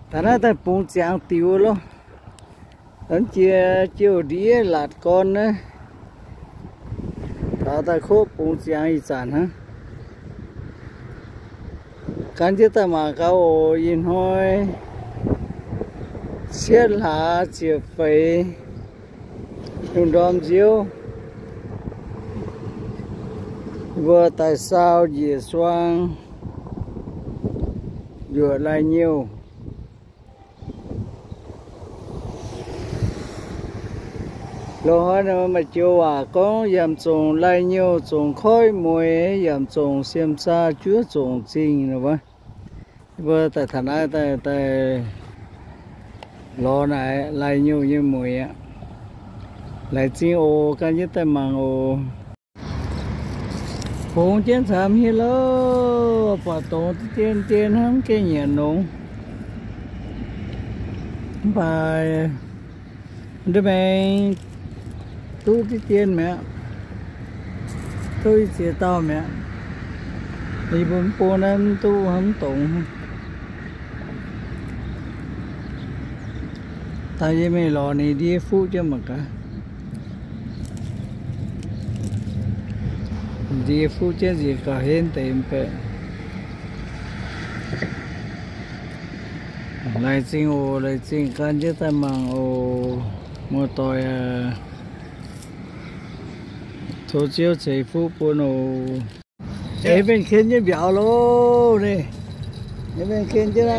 Taux naaiv daaih bungx ziangx diuh loh. Hnangv jiex jouh ndiev laatc gorn naaiv. Taux daaih koqv bungx ziangx ih zanc hnangv. Gan jienv daaih mangc gaax oc. Ih hnoi cietv hlaax ziepc feix, lungh ndorm nziouv, mbuo daaih saau njiec suang yuoqc lai-nyeuv. Loz-hnoi maaih joux waac gorngv, yaac zongc lai-nyeuv zongc koiv mueiz, yaac zongc siem saa juov zongc zingh. Mbuo daaih taux naaiv daaih, daaih lorz naaic lai-nyeuv nyei mueiz aqv. Laengz zingh oc. Gan jienv daaih mangc oc. Bungx jienv camv hieh loh, buatc dongz dien dien hnangv, mv gaengh nyanc nongx. Mv baac nda'maengx duqv dien dien mi'aqv. Duqv i ziex dauh mi'aqv. Yie mbuo mv bung naaiv mv duqv hnangv, mv dongz. Daaih yie mingh lorz ninh ndie fuqv jienv mangc gaax. Ndie fuqv jienv nziex gauh henv deix mv baac. Laengz zingh oc, laengz zingh gan jienv daaih mangc oc. Muoz-doic aac, tov Ziouv ceix fuqv bun oc. Eix mbenc ken jienv mbiauz loh, ninh. Eix mbenc ken jienv,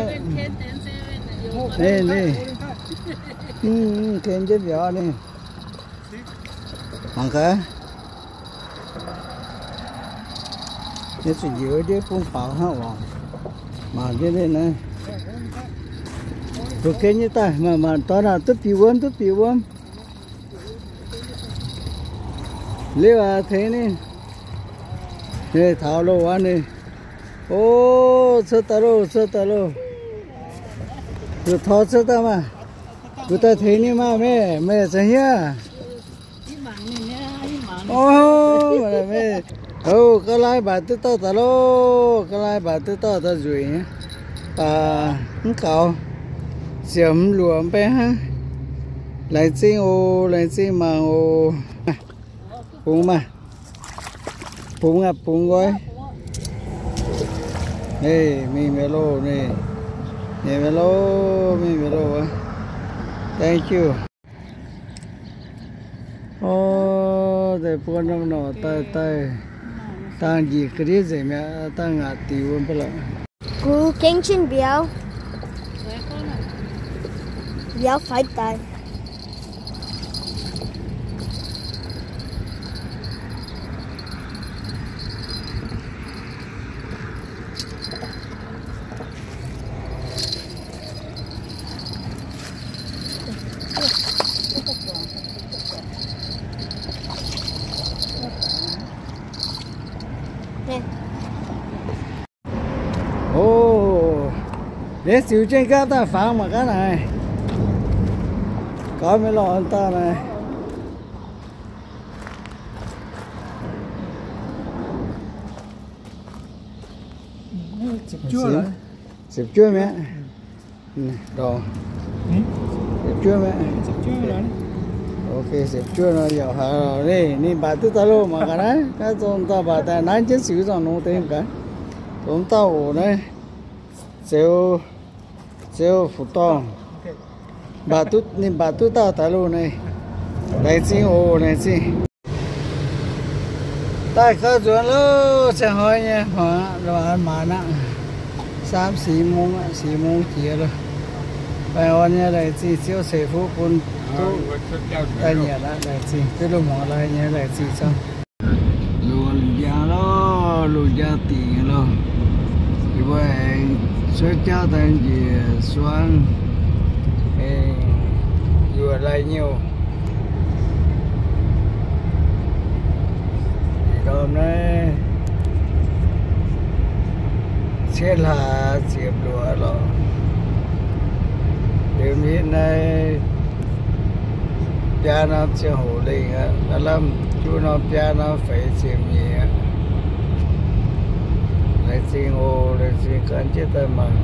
ninh, ninh. Ken jienv mbiauz ninh. Mangc gaax. Ninh zuqc njiec ndiev bung faaux hnangv oc. Mangc jienv ninh naaiv. Duqv ken nyei daaih, mangc, mangc dorn aac, duqv bieqc wuom, duqv bieqc wuom. Liuz aac, tengx ninh. Ninh taux loh wuov ninh. O, cuotv daaih loh, cuotv daaih loh. Zuqc tor cuotv daaih maah. Mbuo daaih tengx ninh maah, meih, meih za'hniev. O, meih, o, ga'naaiv mbatc duqv dauh daaih loh, ga'naaiv mbatc duqv dauh daaih nzueic nyei. Baac mv gaux, ziouc mv luoqc mv bei hnangv. Laengz zingh oc, laengz zingh mangc oc. Bungx maah. Bungx aqv, bungx nqoi. Ei, mingh mi'aqv loh, ninh. Mingh mi'aqv loh, mingh mi'aqv loh wuov. Thank you. O, deix buo norm norqc daaih, daaih dangh njiec ga'ndiev nzengc mi'aqv, dangh ngaatc diuc wuom ba'laqc. Gu gengh cin mbiauz. Mbiauz faix daaih. O, ninh ziux jienv gapv daaih fangx mangc gaax naaic. Gaux mingh lorh dauh naaic. Ziepc juov mi'aqv. Ziepc juov mi'aqv. Ok, ziepc juov nor yaac haaix ninh mbatc duqv daaih loh mangc gaax naaiv. Naaiv zong dauh mbatc daaih naaiv jienv ziux zangc nongx deix gaax. Zong dauh oc naaiv. Ziux, ziux fuqv dorngh. Mbatc duqv, ninh mbatc duqv dauh daaih loh naaiv. Laengz zingh oc, laengz zingh. Daaih gauh nzuonx loh, ziangh hnoi nyei hmuangx aqv, lo an maanz aqv. สามสี่โมง aqv, สี่โมง jiex loh. Baengh orn nyei, laengz zingh Ziouv ceix fuqv bun duqv daaih nyanc aqv, laengz zingh. Duqv loh hmuangx lai nyei, laengz zingh camv. Lungh njang loh, lungh njang dingc loh. Yie mbuo aengx cuotv jauv daaih njiec suang, aengx yuoqc lai-nyeuv. Ndorm naaiv cietv hlaax ziepc luoqc loh. Liuz mingh naaiv biaa norm ziangh hoc lengh aqv, lamh juqv norm biaa norm feix ziepc nyeic aqv. Laengz zingh oc, laengz zingh gan jienv daaih mangc.